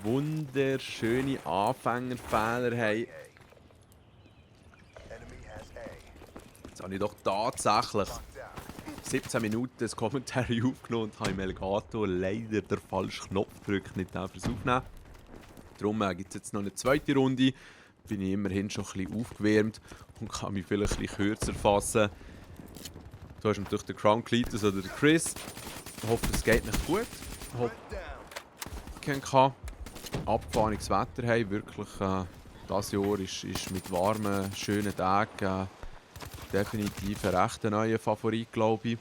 wunderschöne Anfängerfehler haben. Jetzt habe ich doch tatsächlich 17 Minuten das Commentary aufgenommen und habe im Elgato leider den falschen Knopf gedrückt, nicht den fürs Aufnehmen. Darum gibt es jetzt noch eine zweite Runde. Bin ich immerhin schon ein bisschen aufgewärmt und kann mich vielleicht ein bisschen kürzer fassen. Du hast natürlich den Crown Cletus oder den Chris. Ich hoffe, es geht nicht gut. Ich hoffe, ich abgefahrenes Wetter haben. Wirklich, dieses Jahr ist mit warmen, schönen Tagen definitiv ein recht neuer Favorit, glaube ich. Ich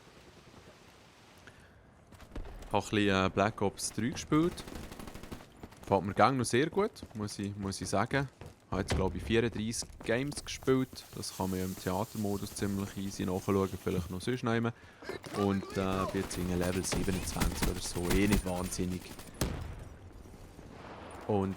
habe ein bisschen Black Ops 3 gespielt. Gefällt mir gang noch sehr gut, muss ich sagen. Ich habe jetzt, glaube ich, 34 Games gespielt. Das kann man ja im Theatermodus ziemlich easy nachschauen, vielleicht noch sonst nehmen. Und bin jetzt in Level 27 oder so, nicht wahnsinnig. Und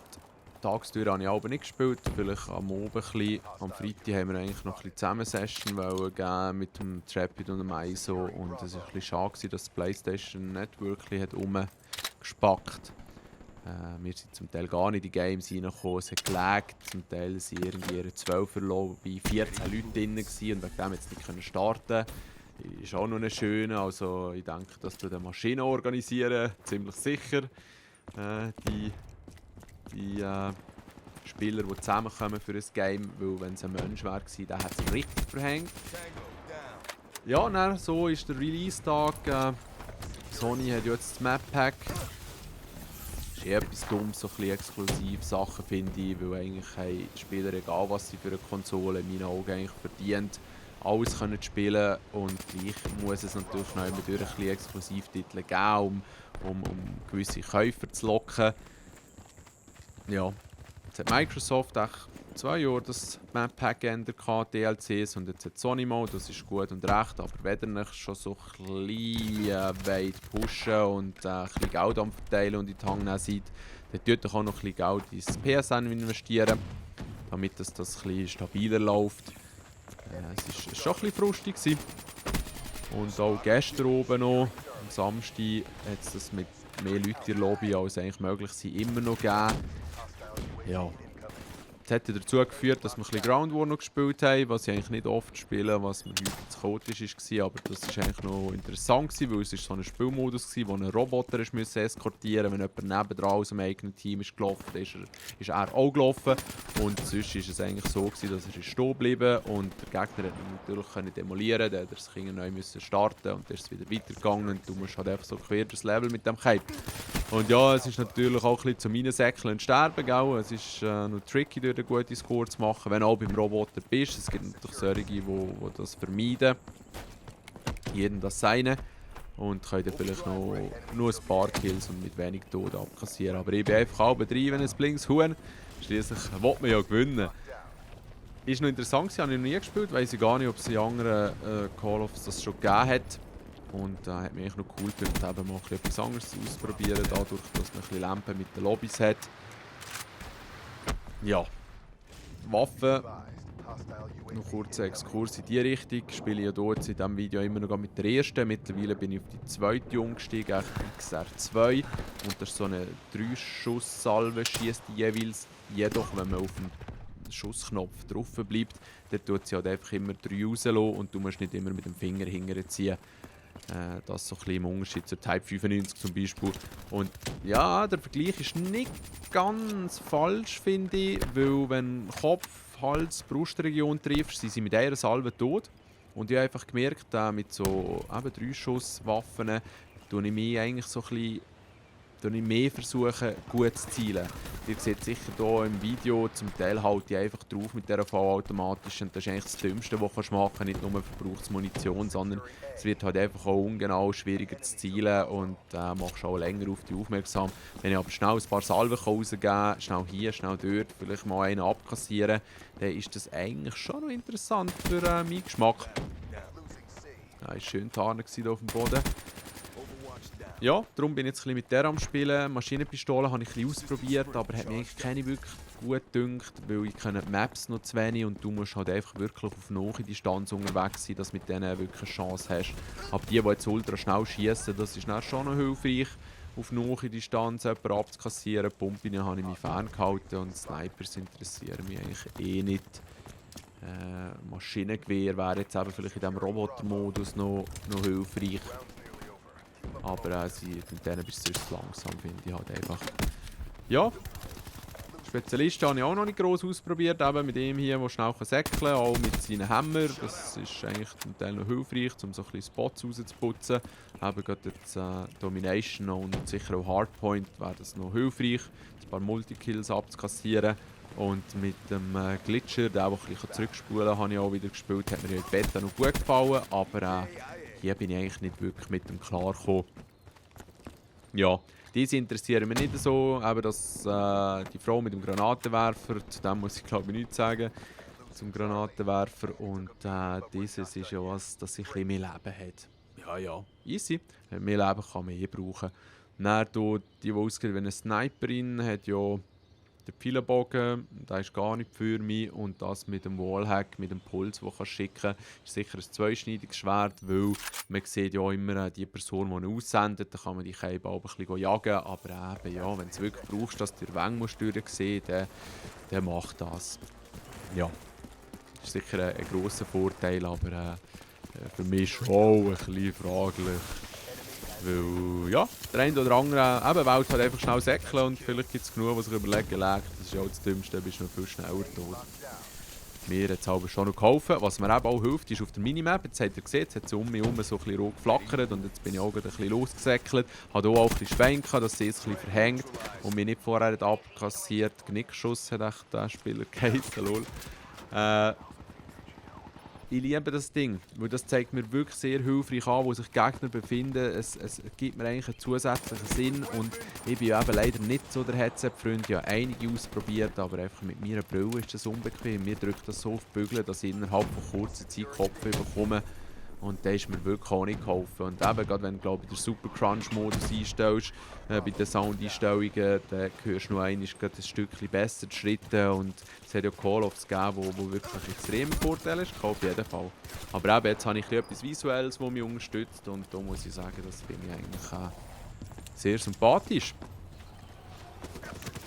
tagsüber habe ich aber nicht gespielt, vielleicht am Abend ein bisschen. Am Freitag haben wir eigentlich noch ein bisschen Zusammensession mit dem Trapid und dem ISO. Und es war ein bisschen schade, dass die Playstation nicht wirklich umgespackt hat. Wir sind zum Teil gar nicht in die Games reingekommen, es hat gelegt, zum Teil waren irgendwie in 12er Lobby 14 Leute drin und wegen dem jetzt nicht starten. Ist auch noch eine schöne, also ich denke, dass du die Maschine organisieren, ziemlich sicher. Die Spieler, die zusammenkommen für ein Game, weil wenn es ein Mensch wäre, der hat es richtig verhängt. Ja, dann, so ist der Release-Tag. Sony hat jetzt das Map-Pack. Ist etwas Dummes, so ein bisschen exklusiv Sachen, finde ich, weil eigentlich haben die Spieler, egal was sie für eine Konsole in meinen Augen eigentlich verdient, alles können spielen und gleich muss es natürlich noch immer durch ein bisschen Exklusivtitel geben, um gewisse Käufer zu locken. Ja, jetzt hat Microsoft auch 2 Jahre das Map Pack geändert, DLCs, und jetzt hat Sony mal, das ist gut und recht, aber wenn ihr euch schon so ein bisschen weit pushen und ein bisschen Geld am verteilen und in die Hand nehmen seid, dann tut euch auch noch ein bisschen Geld ins PSN investieren, damit das ein bisschen stabiler läuft. Es war schon ein bisschen frustig gewesen. Und auch gestern oben noch, am Samstag, hat es das mit mehr Leuten in der Lobby als eigentlich möglich sind, immer noch gegeben. Ja. Das hat dazu geführt, dass wir ein bisschen Ground War noch gespielt haben, was ich eigentlich nicht oft spiele, was mir heute zu chaotisch war. Aber das war eigentlich noch interessant, weil es so ein Spielmodus war, wo ein Roboter musste eskortieren. Wenn jemand nebendran aus dem eigenen Team ist gelaufen, ist er auch gelaufen. Und sonst war es eigentlich so, dass er stehen geblieben und der Gegner konnte natürlich demolieren, der musste das Kind neu starten und dann ist es wieder weitergegangen. Und du musst halt einfach so quer das Level mit dem Cape. Und ja, es ist natürlich auch ein bisschen zu meinen Säckeln und Sterben, gell? Es ist noch tricky, durch einen guten Score zu machen, wenn du auch beim Roboter bist. Es gibt natürlich solche, die das vermeiden. Jeden das seine. Und können dann vielleicht noch nur ein paar Kills und mit wenig Tod abkassieren. Aber ich bin einfach halb drin, wenn es blinks Huhn. Schliesslich will man ja gewinnen. Ist noch interessant, habe ich noch nie gespielt, weiss ich gar nicht, ob es in anderen Call ofs das schon gegeben hat. Und hat mich eigentlich noch cool gefunden, eben mal etwas anderes auszuprobieren, dadurch, dass man ein bisschen Lampen mit den Lobbys hat. Ja, Waffen, noch kurz ein Exkurs in die Richtung. Ich spiele ja hier in diesem Video immer noch mit der ersten. Mittlerweile bin ich auf die zweite umgestiegen, XR2. Und das ist so eine 3-Schuss-Salve, schießt jeweils. Jedoch, wenn man auf den Schussknopf drauf bleibt, dann tut sie halt einfach immer 3 rauslassen und du musst nicht immer mit dem Finger hinterziehen. Das ist so ein bisschen im Unterschied zur Type 95 zum Beispiel. Und ja, der Vergleich ist nicht ganz falsch, finde ich, weil wenn Kopf, Hals, Brustregion triffst, sind sie mit einer Salve tot. Und ich habe einfach gemerkt, mit so 3-Schuss-Waffen tue ich mich eigentlich so ein bisschen mehr versuchen, gut zu zielen. Ihr seht sicher hier im Video, zum Teil halte ich einfach drauf mit dieser vollautomatisch und das ist eigentlich das Dümmste, was du machen kannst. Nicht nur verbraucht Munition, sondern es wird halt einfach auch ungenau schwieriger zu zielen und machst auch länger auf dich aufmerksam. Wenn ich aber schnell ein paar Salven rausgeben kann, schnell hier, schnell dort, vielleicht mal einen abkassieren, dann ist das eigentlich schon noch interessant für meinen Geschmack. Ja, war schön tarnen hier auf dem Boden. Ja, darum bin ich jetzt ein bisschen mit der am Spielen. Maschinenpistole habe ich ein bisschen ausprobiert, aber hat mir eigentlich keine wirklich gut gedünkt, weil ich kenne die Maps noch zu wenig und du musst halt einfach wirklich auf nahe Distanz unterwegs sein, dass du mit denen wirklich eine Chance hast. Aber die jetzt ultra schnell schießen, das ist dann schon noch hilfreich. auf nahe Distanz jemanden abzukassieren. Pumpen habe ich mich ferngehalten und Snipers interessieren mich eigentlich eh nicht. Maschinengewehr wäre jetzt eben vielleicht in diesem Roboter-Modus noch hilfreich. Aber mit denen bist du sonst langsam, finde ich halt einfach. Ja, Spezialisten habe ich auch noch nicht gross ausprobiert. Eben mit dem hier, der schnell säckeln kann, auch mit seinen Hämmer. Das ist eigentlich zum Teil noch hilfreich, um so ein bisschen Spots rauszuputzen. Eben gerade jetzt Domination und sicher auch Hardpoint wäre das noch hilfreich, ein paar Multikills abzukassieren. Und mit dem Glitcher, der ein bisschen zurückspulen kann, habe ich auch wieder gespielt. Hat mir in der Beta noch gut gefallen, aber hier bin ich eigentlich nicht wirklich mit dem klargekommen. Ja, diese interessieren mich nicht so, aber dass die Frau mit dem Granatenwerfer, zu dem muss ich glaube ich nichts sagen, zum Granatenwerfer. Und dieses ist ja was, dass ich ein bisschen mehr Leben hat. Ja, easy. Mehr Leben kann man eh brauchen. Dann die ausgeht wie eine Sniperin, hat ja den Pfeilenbogen, der ist gar nicht für mich. Und das mit dem Wallhack, mit dem Puls, den du schicken kannst, ist sicher ein zweischneidiges Schwert, weil man sieht ja immer die Person, die ihn aussendet, dann kann man die Käbe auch ein bisschen jagen. Aber eben, ja, wenn du es wirklich brauchst, dass du den Weg durchsehen musst, dann macht das. Ja, das ist sicher ein grosser Vorteil, aber für mich schon ein bisschen fraglich. Weil, ja, der eine oder andere eben Welt halt einfach schnell säckeln und vielleicht gibt es genug, was sich überlegen lägt. Das ist ja auch das Dümmste, bist du noch viel schneller tot. Mir hat es aber schon noch geholfen. Was mir eben auch hilft, ist auf der Minimap. Jetzt habt ihr gesehen, jetzt hat es um mich herum so ein bisschen rot geflackert und jetzt bin ich auch ein bisschen losgesäckelt. Habe auch ein bisschen Schwein gehabt, dass sie es ein bisschen verhängt und mich nicht vorher hat abkassiert. Genickschuss hat echt der Spieler geheißen, lol. Ich liebe das Ding, weil das zeigt mir wirklich sehr hilfreich an, wo sich Gegner befinden. Es gibt mir eigentlich einen zusätzlichen Sinn und ich bin ja eben leider nicht so der Headset-Freund. Ich habe einige ausprobiert, aber einfach mit meiner Brille ist das unbequem. Mir drückt das so auf die Bügel, dass ich innerhalb von kurzer Zeit Kopf bekomme. Und da ist mir wirklich auch nicht geholfen. Und eben, gerade wenn du glaub, den Super Crunch-Modus einstellst, bei den Soundeinstellungen, dann hörst du noch einmal ein Stückchen besser die Schritte. Und es hat ja Call-Offs gegeben, wo wirklich extreme Vorteile ist, auf jeden Fall. Aber eben, jetzt habe ich etwas Visuelles, das mich unterstützt. Und da muss ich sagen, das finde ich eigentlich sehr sympathisch.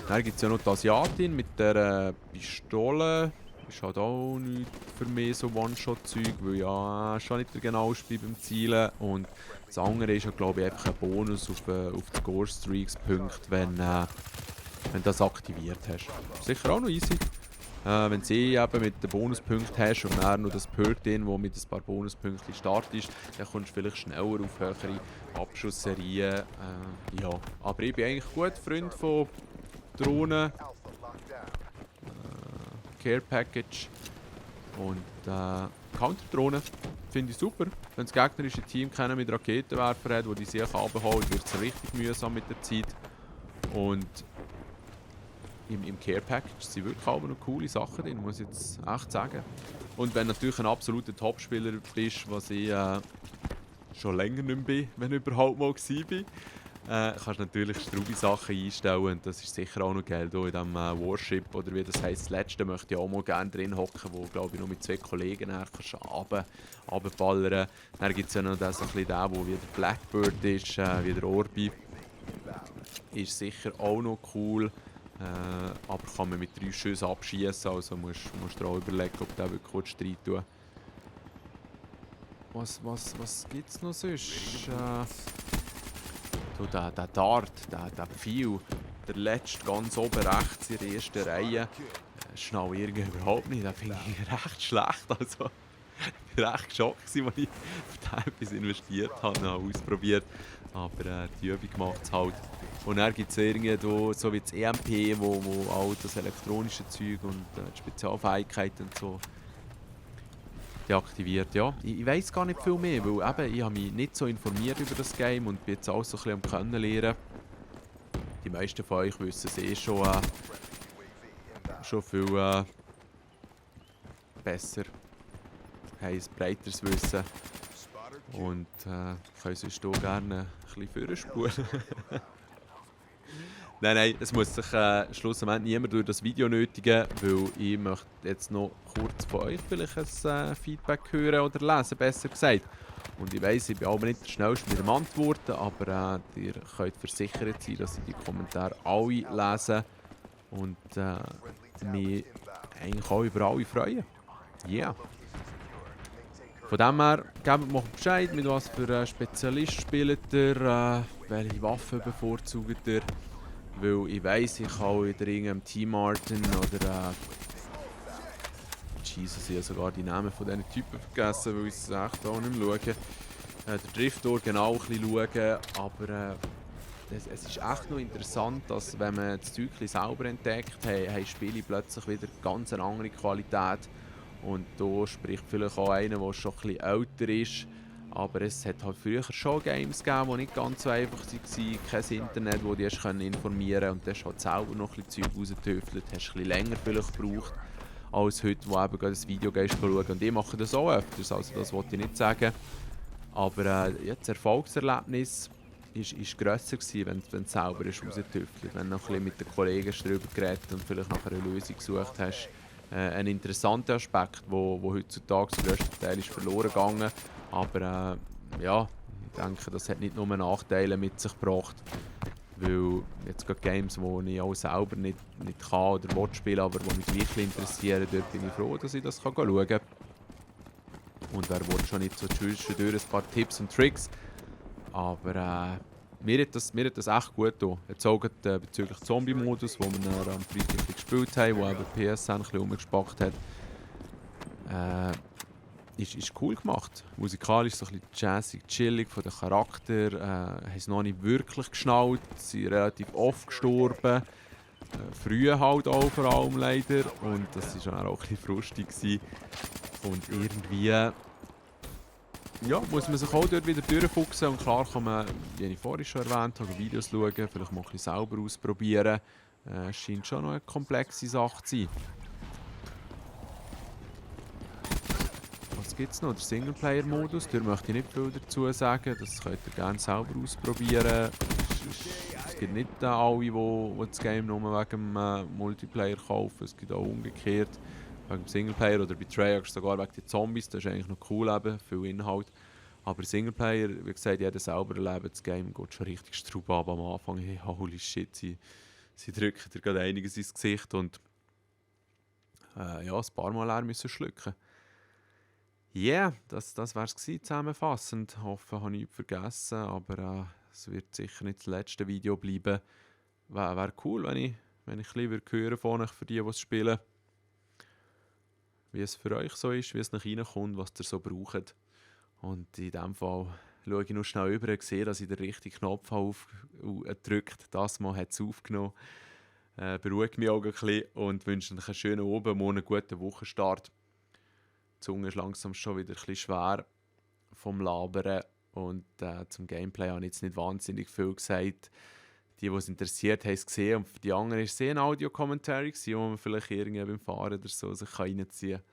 Dann gibt es ja noch die Asiatin mit der Pistole. Ist halt auch nicht für mich so One-Shot-Zeug, weil ja schon nicht der Genaueste beim Zielen. Und das andere ist ja, glaube ich, einfach ein Bonus auf die Score-Streaks-Punkte, wenn du das aktiviert hast. Sicher auch noch easy. Wenn du eben mit den Bonuspunkten hast und dann noch das Perk-In, wo mit ein paar Bonuspunkten startest, dann kommst du vielleicht schneller auf höhere Abschussserien. Ja. Aber ich bin eigentlich gut Freund von Drohnen. Care Package und Counterdrohnen finde ich super. Wenn das gegnerische Team keinen mit Raketenwerfer hat, wo die sich abholt, wird es richtig mühsam mit der Zeit. Und im Care Package sind wirklich aber noch coole Sachen drin, muss ich jetzt echt sagen. Und wenn du natürlich ein absoluter Topspieler bist, was ich schon länger nicht mehr bin, wenn ich überhaupt mal war, kannst natürlich Strubi-Sachen einstellen und das ist sicher auch noch geil hier in diesem Warship oder wie das heisst. Das letzte möchte ich auch mal gerne drin hocken, wo glaube ich noch mit 2 Kollegen runterballern. Dann gibt es ja noch das, der wie der Blackbird ist, wie der Orbi. Ist sicher auch noch cool, aber kann man mit 3 Schüssen abschießen, also musst du auch überlegen, ob der wirklich kurz rein tun. Was gibt es noch sonst? Der Dart, der Pfeil, der letzte ganz oben rechts in der ersten Reihe, schnell irgendwie überhaupt nicht, den finde ich recht schlecht. Also, ich war recht geschockt, als ich auf etwas investiert habe, ausprobiert. Aber die Übung macht es halt. Und dann gibt es irgendwie so wie das EMP, wo auch das elektronische Zeug und die Spezialfähigkeiten und so deaktiviert. Ja, ich weiss gar nicht viel mehr, weil eben, ich habe mich nicht so informiert über das Game und bin jetzt auch so ein bisschen am Kennenlernen. Die meisten von euch wissen es schon viel besser, haben ein breiteres Wissen und können sonst hier gerne ein bisschen vorspulen. Nein, es muss sich schlussendlich niemand durch das Video nötigen, weil ich möchte jetzt noch kurz von euch vielleicht ein Feedback hören oder lesen, besser gesagt. Und ich weiss, ich bin aber nicht der Schnellste mit dem Antworten, aber ihr könnt versichert sein, dass ich die Kommentare alle lese und mich eigentlich auch über alle freuen. Ja. Yeah. Von dem her, gebt mir Bescheid, mit was für Spezialist spielt ihr, welche Waffen bevorzugt ihr. Weil ich weiss, ich kann wieder irgendeinem Team Martin oder Jesus, ich habe sogar die Namen von diesen Typen vergessen, weil ich es echt auch nicht mehr schaue. Der Driftor genau ein bisschen schauen, aber es ist echt noch interessant, dass wenn man das Zeug selber entdeckt, haben Spiele plötzlich wieder ganz eine andere Qualität. Und da spricht vielleicht auch einer, der schon ein bisschen älter ist. Aber es hat halt früher schon Games gegeben, die nicht ganz so einfach waren. Kein Internet, wo du dich informieren konntest. Und du hast halt selber noch ein bisschen Zeug rausgetüftelt. Hast ein bisschen länger vielleicht gebraucht als heute, wo eben das Video schauen. Und ich mache das auch öfters, also das wollte ich nicht sagen. Aber das Erfolgserlebnis war grösser gewesen, wenn du selber rausgetüftelt. Wenn du noch ein bisschen mit den Kollegen darüber geredet und vielleicht nach einer Lösung gesucht hast. Ein interessanter Aspekt, wo heutzutage zum grössten Teil ist verloren gegangen. Aber ja, ich denke, das hat nicht nur Nachteile mit sich gebracht. Weil jetzt gerade Games, die ich auch selber nicht kann oder will spielen, aber die mich gleich interessieren, dort bin ich froh, dass ich das schauen kann. Und wer will schon nicht so zwischendurch ein paar Tipps und Tricks. Aber mir hat das echt gut getan. Jetzt auch bezüglich Zombie-Modus, wo wir am Freitag gespielt haben, wo eben PSN ein bisschen rumgespackt hat. Ist cool gemacht. Musikalisch so ein bisschen jazzig, chillig von den Charakter. Haben es noch nicht wirklich geschnallt, sind relativ oft gestorben. Früh halt auch vor allem leider. Und das war auch ein bisschen frustig gewesen. Und irgendwie ja, muss man sich auch dort wieder durchfuchsen. Und klar kann man, wie ich vorhin schon erwähnt habe, Videos schauen, vielleicht mal ein bisschen selber ausprobieren. Es scheint schon noch eine komplexe Sache zu sein. Was gibt es noch? Der Singleplayer-Modus, da möchte ich nicht viel dazu sagen. Das könnt ihr gerne selber ausprobieren. Es gibt nicht alle, die das Game nur wegen dem Multiplayer kaufen. Es gibt auch umgekehrt. Wegen dem Singleplayer oder bei Treyarch sogar wegen den Zombies. Das ist eigentlich noch cool, eben, viel Inhalt. Aber Singleplayer, wie gesagt, jeder selber erlebt das Game, geht schon richtig straub ab am Anfang. Hey, holy shit, sie drücken dir gerade einiges ins Gesicht und ja, ein paar Mal leer müssen schlucken. Ja, yeah, das wäre es zusammenfassend. Ich hoffe, ich habe nichts vergessen, aber es wird sicher nicht das letzte Video bleiben. Wäre cool, wenn ich ein bisschen hören von euch, für die es spielen. Wie es für euch so ist, wie es nach reinkommt, was ihr so braucht. Und in diesem Fall schaue ich noch schnell über und sehe, dass ich den richtigen Knopf gedrückt habe. Das Mal hat es aufgenommen. Beruhigt mich auch ein bisschen und wünsche euch einen schönen Abend und einen guten Wochenstart. Die Zunge ist langsam schon wieder ein bisschen schwer vom Labern. Und zum Gameplay habe ich jetzt nicht wahnsinnig viel gesagt. Die es interessiert, haben es gesehen. Und für die anderen war es ein Audio-Kommentar, wo man vielleicht irgendwie beim Fahren oder so sich reinziehen kann.